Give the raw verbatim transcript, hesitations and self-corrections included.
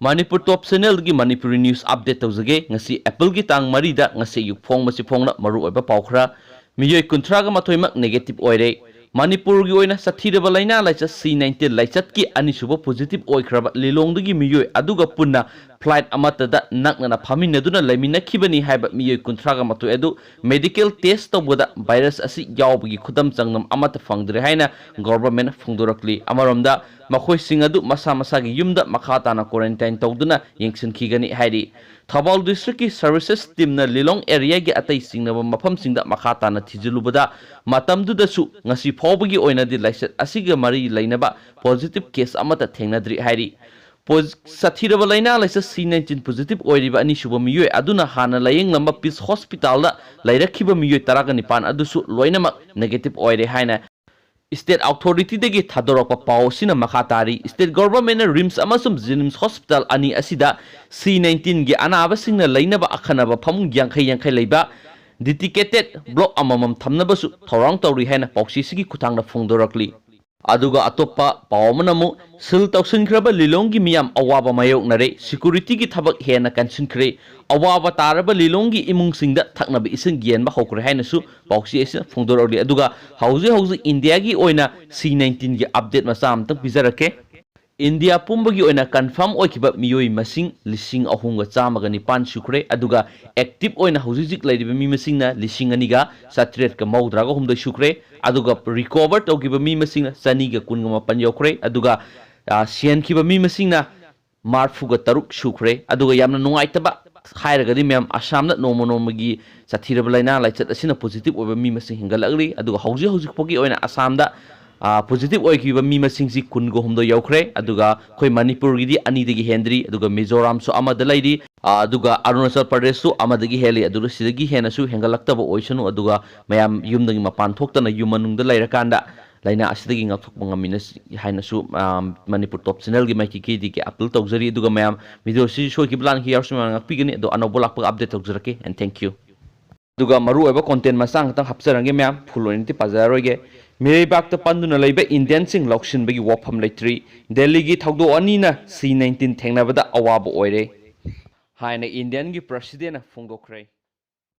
ꯃꯅꯤꯄꯨꯔ ꯇꯣꯞ ꯆꯦꯅꯦꯜꯒꯤ Manipuri news update ꯇꯧꯖꯒꯦ꯫ ꯉꯁꯤ ꯑꯦꯄ꯭ꯔꯤꯜꯒꯤ ꯇꯥꯡ ꯃꯔꯤꯗ ꯉꯁꯤ ꯑꯌꯨꯛ ꯐꯣꯡꯕꯁꯤ ꯐꯣꯡꯅ ꯃꯔꯨꯑꯣꯏꯕ ꯄꯥꯎ ꯈꯔ꯫ ꯃꯤꯑꯣꯏ ꯀꯨꯟꯊ꯭ꯔꯥꯒ ꯃꯥꯊꯣꯏꯃꯛ ꯅꯦꯒꯦꯇꯤꯚ ꯑꯣꯏꯔꯦ꯫ ꯃꯅꯤꯄꯨꯔꯒꯤ ꯑꯣꯏꯅ ꯆꯠꯊꯤꯔꯕ ꯂꯥꯏꯅꯥ ꯂꯥꯏꯆꯠ ꯁꯤ ꯅꯥꯏꯟꯇꯤꯟ ꯂꯥꯏꯆꯠꯀꯤ ꯑꯅꯤꯁꯨꯕ ꯄꯣꯖꯤꯇꯤꯚ ꯑꯣꯏꯈ꯭ꯔꯕ ꯂꯤꯂꯣꯡꯗꯒꯤ ꯃꯤꯑꯣꯏ ꯑꯗꯨꯒ ꯄꯨꯟꯅ ꯐ꯭ꯂꯥꯏꯠ ꯑꯃꯠꯇꯗ ꯅꯛꯅꯅ ꯐꯝꯃꯤꯟꯅꯗꯨꯅ ꯂꯩꯃꯤꯟꯅꯈꯤꯕꯅꯤ ꯍꯥꯏꯕ ꯃꯤꯑꯣꯏ ꯀꯨꯟꯊ꯭ꯔꯥꯒ ꯃꯥꯊꯣꯏ ꯑꯗꯨ ꯃꯦꯗꯤꯀꯦꯜ ꯇꯦꯁ ꯇꯧꯕꯗ ꯚꯥꯏꯔꯁ ꯑꯁꯤ ꯌꯥꯎꯕꯒꯤ ꯈꯨꯗꯝ ꯆꯥꯡꯗꯝ ꯑꯃꯠꯇ ꯐꯪꯗ꯭ꯔꯦ ꯍꯥꯏꯅ ꯒꯣꯚꯔꯟꯃꯦꯟꯠꯅ ꯐꯣꯡꯗꯣꯔꯛꯂꯤ꯫ ꯑꯃꯔꯣꯝꯗ, ꯃꯈꯣꯏꯁꯤꯡ ꯑꯗꯨ ꯃꯁꯥ ꯃꯁꯥꯒꯤ ꯌꯨꯝꯗ ꯃꯈꯥ ꯇꯥꯅ ꯀ꯭ꯋꯥꯔꯦꯟꯇꯥꯏꯟ ꯇꯧꯗꯨꯅ ꯌꯦꯡꯁꯤꯟꯈꯤꯒꯅꯤ ꯍꯥꯏꯔꯤ꯫ ꯊꯧꯕꯥꯜ ꯗꯤꯁꯇ꯭ꯔꯤꯛꯀꯤ ꯁꯔꯚꯤꯁꯦꯁ ꯇꯤꯝꯅ ꯂꯤꯂꯣꯡ ꯑꯦꯔꯤꯌꯥꯒꯤ ꯑꯇꯩ ꯆꯤꯡꯅꯕ ꯃꯐꯝꯁꯤꯡꯗ ꯃꯈꯥ ꯇꯥꯅ ꯊꯤꯖꯤꯜꯂꯨꯕꯗ, ꯃꯇꯝꯗꯨꯗꯁꯨ ꯉꯁꯤ ꯐꯥꯎꯕꯒꯤ ꯑꯣꯏꯅꯗꯤ ꯂꯥꯏꯆꯠ ꯑꯁꯤꯒ ꯃꯔꯤ ꯂꯩꯅꯕ ꯄꯣꯖꯤꯇꯤꯚ ꯀꯦꯁ ꯑꯃꯠꯇ ꯊꯦꯡꯅꯗ꯭ꯔꯤ ꯍꯥꯏꯔꯤ꯫ ꯄꯣꯖ-, ꯁꯥꯊꯤꯔꯕ ꯂꯥꯏꯅꯥ ꯂꯥꯏꯆꯠ ꯁꯤ ꯅꯥꯏꯟꯇꯤꯟ ꯄꯣꯖꯤꯇꯤꯚ ꯑꯣꯏꯔꯤꯕ ꯑꯅꯤꯁꯨꯕ ꯃꯤꯑꯣꯏ ꯑꯗꯨꯅ ꯍꯥꯟꯅ ꯂꯥꯌꯦꯡꯂꯝꯕ ꯄꯤꯁ ꯍꯣꯁꯄꯤꯇꯥꯜꯗ ꯂꯩꯔꯛꯈꯤꯕ ꯃꯤꯑꯣꯏ ꯇꯔꯥꯒ ꯅꯤꯄꯥꯟ ꯑꯗꯨꯁꯨ ꯂꯣꯏꯅꯃꯛ ꯅꯦꯒꯦꯇꯤꯚ ꯑꯣꯏꯔꯦ ꯍꯥꯏꯅ ꯁ꯭ꯇꯦꯠ ꯑꯣꯊꯣꯔꯤꯇꯤꯗꯒꯤ ꯊꯥꯗꯣꯔꯛꯄ ꯄꯥꯎ ꯑꯁꯤꯅ ꯃꯈꯥ ꯇꯥꯔꯤ꯫ ꯁ꯭ꯇꯦꯠ ꯒꯣꯚꯔꯟꯃꯦꯟꯠꯅ ꯔꯤꯝꯁ ꯑꯃꯁꯨꯡ ꯖꯦꯅꯤꯝꯁ ꯍꯣꯁꯄꯤꯇꯥꯜ ꯑꯅꯤ ꯑꯁꯤꯗ ꯁꯤ ꯅꯥꯏꯟꯇꯤꯟꯒꯤ ꯑꯅꯥꯕꯁꯤꯡꯅ ꯂꯩꯅꯕ ꯑꯈꯟꯅꯕ ꯐꯃꯨꯡ ꯌꯥꯡꯈꯩ ꯌꯥꯡꯈꯩ ꯂꯩꯕ ꯗꯤꯗꯤꯀꯦꯇꯦꯗ ꯕ꯭ꯂꯣꯛ ꯑꯃꯃꯝ ꯊꯝꯅꯕꯁꯨ ꯊꯧꯔꯥꯡ ꯇꯧꯔꯤ ꯍꯥꯏꯅ ꯄꯥꯎꯆꯦꯁꯤꯒꯤ ꯈꯨꯠꯊꯥꯡꯗ ꯐꯣꯡꯗꯣꯔꯛꯂꯤ꯫ ꯑꯗꯨꯒ ꯑꯇꯣꯞꯄ ꯄꯥꯎ ꯑꯃꯅ ꯑꯃꯨꯛ ꯁꯤꯜ ꯇꯧꯁꯤꯟꯈ꯭ꯔꯕ ꯂꯤꯂꯣꯡꯒꯤ ꯃꯤꯌꯥꯝ ꯑꯋꯥꯕ ꯃꯥꯌꯣꯛꯅꯔꯦ, ꯁꯦꯀ꯭ꯌꯨꯔꯤꯇꯤꯒꯤ ꯊꯕꯛ ꯍꯦꯟꯅ ꯀꯟꯁꯤꯟꯈ꯭ꯔꯦ, ꯑꯋꯥꯕ ꯇꯥꯔꯕ ꯂꯤꯂꯣꯡꯒꯤ ꯏꯃꯨꯡꯁꯤꯡꯗ ꯊꯛꯅꯕ ꯏꯁꯤꯡ ꯌꯦꯟꯕ ꯍꯧꯈ꯭ꯔꯦ ꯍꯥꯏꯅꯁꯨ ꯄꯥꯎꯆꯦ ꯑꯁꯤꯅ ꯐꯣꯡꯗꯣꯔꯛꯂꯤ꯫ ꯑꯗꯨꯒ ꯍꯧꯖꯤꯛ ꯍꯧꯖꯤꯛ ꯏꯟꯗꯤꯌꯥꯒꯤ ꯑꯣꯏꯅ ꯁꯤ ꯅꯥꯏꯟꯇꯤꯟꯒꯤ ꯑꯞꯗꯦꯠ ꯃꯆꯥ ꯑꯃꯇꯪ ꯄꯤꯖꯔꯛꯀꯦ꯫ ꯏꯟꯗꯤꯌꯥ ꯄꯨꯝꯕꯒꯤ ꯑꯣꯏꯅ ꯀꯟꯐꯥꯔꯝ ꯑꯣꯏꯈꯤꯕ ꯃꯤꯑꯣꯏ ꯃꯁꯤꯡ ꯂꯤꯁꯤꯡ ꯑꯍꯨꯝꯒ ꯆꯥꯝꯃꯒ ꯅꯤꯄꯥꯟ ꯁꯨꯈ꯭ꯔꯦ, ꯑꯗꯨꯒ ꯑꯦꯛꯇꯤꯚ ꯑꯣꯏꯅ ꯍꯧꯖꯤꯛ ꯍꯧꯖꯤꯛ ꯂꯩꯔꯤꯕ ꯃꯤ ꯃꯁꯤꯡꯅ ꯂꯤꯁꯤꯡ ꯑꯅꯤꯒ ꯆꯥꯇ꯭ꯔꯦꯠꯀ ꯃꯧꯗ꯭ꯔꯥꯒ ꯍꯨꯝꯗꯣꯏ ꯁꯨꯈ꯭ꯔꯦ, ꯑꯗꯨꯒ ꯔꯤꯀꯣꯚꯔ ꯇꯧꯈꯤꯕ ꯃꯤ ꯃꯁꯤꯡꯅ ꯆꯅꯤꯒ ꯀꯨꯟꯒ ꯃꯥꯄꯟ ꯌꯧꯈ꯭ꯔꯦ, ꯑꯗꯨꯒ, ꯑ, ꯁꯤꯍꯟꯈꯤꯕ ꯃꯤ ꯃꯁꯤꯡꯅ ꯃꯔꯤꯐꯨꯒ ꯇꯔꯨꯛ ꯁꯨꯈ꯭ꯔꯦ꯫ ꯑꯗꯨꯒ ꯌꯥꯝꯅ ꯅꯨꯡꯉꯥꯏꯇꯕ ꯍꯥꯏꯔꯒꯗꯤ ꯃꯌꯥꯝ, ꯑꯁꯥꯝꯗ ꯅꯣꯡꯃ ꯅꯣꯡꯃꯒꯤ ꯆꯠꯊꯤꯔꯕ ꯂꯥꯏꯅꯥ ꯂꯥꯏꯆꯠ ꯑꯁꯤꯅ ꯄꯣꯖꯤꯇꯤꯚ ꯑꯣꯏꯕ ꯃꯤ ꯃꯁꯤꯡ ꯍꯦꯟꯒꯠꯂꯛꯂꯤ꯫ ꯑꯗꯨꯒ ꯍꯧꯖꯤꯛ ꯍꯧꯖꯤꯛ ꯐꯥꯎꯒꯤ ꯑꯣꯏꯅ ꯑꯁꯥꯝꯗ, ꯑ, ꯄꯣꯖꯤꯇꯤꯚ ꯑꯣꯏꯈꯤꯕ ꯃꯤ ꯃꯁꯤꯡꯁꯤ ꯀꯨꯟꯒ ꯍꯨꯝꯗꯣꯏ ꯌꯧꯈ꯭ꯔꯦ꯫ ꯑꯗꯨꯒ ꯑꯩꯈꯣꯏ ꯃꯅꯤꯄꯨꯔꯒꯤꯗꯤ ꯑꯅꯤꯗꯒꯤ ꯍꯦꯟꯗ꯭ꯔꯤ, ꯑꯗꯨꯒ ꯃꯤꯖꯣꯔꯥꯝꯁꯨ ꯑꯃꯗ ꯂꯩꯔꯤ, ꯑ, ꯑꯗꯨꯒ ꯑꯔꯨꯅꯥꯆꯜ ꯄ꯭ꯔꯗꯦꯁꯁꯨ ꯑꯃꯗꯒꯤ ꯍꯦꯜꯂꯤ꯫ ꯑꯗꯨꯒ ꯁꯤꯗꯒꯤ ꯍꯦꯟꯅꯁꯨ ꯍꯦꯟꯒꯠꯂꯛꯇꯕ ꯑꯣꯏꯁꯅꯨ, ꯑꯗꯨꯒ ꯃꯌꯥꯝ ꯌꯨꯝꯗꯒꯤ ꯃꯄꯥꯟ ꯊꯣꯛꯇꯅ ꯌꯨꯝ ꯃꯅꯨꯡꯗ ꯂꯩꯔꯀꯥꯟꯗ ꯂꯥꯏꯅꯥ ꯑꯁꯤꯗꯒꯤ ꯉꯥꯛꯊꯣꯛꯄ ꯉꯝꯃꯤꯅ ꯍꯥꯏꯅꯁꯨ, ꯑ, ꯃꯅꯤꯄꯨꯔ ꯇꯣꯞ ꯆꯦꯅꯦꯜꯒꯤ ꯃꯥꯏꯀꯩꯗꯒꯤ ꯑꯄꯤꯜ ꯇꯧꯖꯔꯤ꯫ ꯑꯗꯨꯒ ꯃꯌꯥꯝ, ꯚꯤꯗꯤꯑꯣ ꯑꯁꯤ ꯁꯣꯏꯈꯤꯕ ꯂꯥꯟꯈꯤꯕ ꯌꯥꯎꯔꯁꯨ ꯃꯌꯥꯝ ꯉꯥꯛꯄꯤꯒꯅꯤ꯫ ꯑꯗꯣ ꯑꯅꯧꯕ ꯂꯥꯛꯄꯒ ꯑꯞꯗꯦꯠ ꯇꯧꯖꯔꯛꯀꯦ꯫ And thank you꯫ ꯑꯗꯨꯒ ꯃꯔꯨꯑꯣꯏꯕ ꯀꯣꯟꯇꯦꯟ ꯃꯆꯥ ꯈꯛꯇꯪ ꯍꯥꯞꯆꯔꯝꯒꯦ ꯃꯌꯥꯝ, ꯐꯨꯜ ꯑꯣꯏꯅꯗꯤ ꯄꯥꯖꯔꯔꯣꯏꯒꯦ꯫ ꯃꯤꯔꯩꯕꯥꯛꯇ ꯄꯟꯗꯨꯅ ꯂꯩꯕ ꯏꯟꯗꯤꯌꯟꯁꯤꯡ ꯂꯧꯁꯤꯟꯕꯒꯤ ꯋꯥꯐꯝ ꯂꯩꯇ꯭ꯔꯤ꯫ ꯗꯦꯜꯂꯤꯒꯤ ꯊꯧꯗꯣꯛ ꯑꯅꯤꯅ ꯁꯤ ꯅꯥꯏꯟꯇꯤꯟ ꯊꯦꯡꯅꯕꯗ ꯑꯋꯥꯕ ꯑꯣꯏꯔꯦ ꯍꯥꯏꯅ ꯏꯟꯗꯤꯌꯟꯒꯤ ꯄ꯭ꯔꯁꯤꯗꯦꯟꯅ ꯐꯣꯡꯗꯣꯛꯈ꯭ꯔꯦ꯫